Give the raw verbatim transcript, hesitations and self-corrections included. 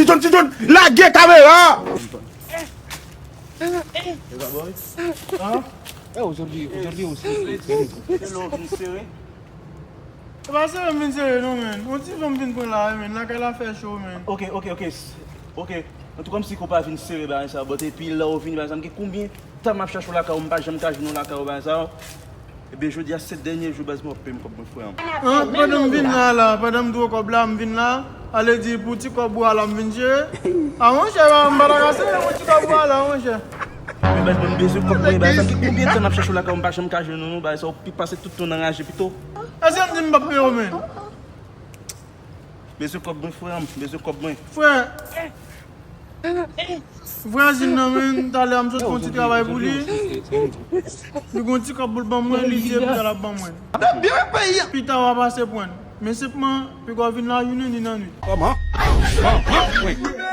John, Ti John, lage kamera! Hein? Eh, aujourd'hui, aujourd'hui aussi. Lè w vin sere. E pa sere m vin sere non, men. Yon ti van m vin pran la, men. Lakay la fè cho, men. Ok, ok, ok. Ok. An tou kòmsi ke w pa vin sere bagay sa, but epi lè w vini, pa egzanp, gen konbyen tan m ap chache w lakay ou, m pa janm ka jwenn ou lakay ou, bagay sa. Ebyen, jodi a se dènye jou, baz, mwen ap peye m kòb mwen, frè m. An, pandan m vin la, la, pandan m dwe kòb la, m vin la, ale di pou ti kòb ou a la, m vin jere. A, monchè, m pa ta ka sere pou ti kòb ou a la, monchè. Men baz, mwen bezwen kòb mwen, baz, sa gen konbyen tan m ap chache w lakay ou, m pa janm ka jwenn ou, non, baz, sa w pi pase tout tan nan raje pito. Èske m di m p ap peye w, men? Bezwen kòb mwen, frè m, bezwen kòb mwen. Frè, vwazin nan, men, talè a m sot fè yon ti travay pou li. Li gon ti kòb pou l ban mwen, li di epi l ap ban mwen. Pita w a pase pran. Men senpman, piga w vin lajounen ni lannwit. Kòman? Kòman? Kòman?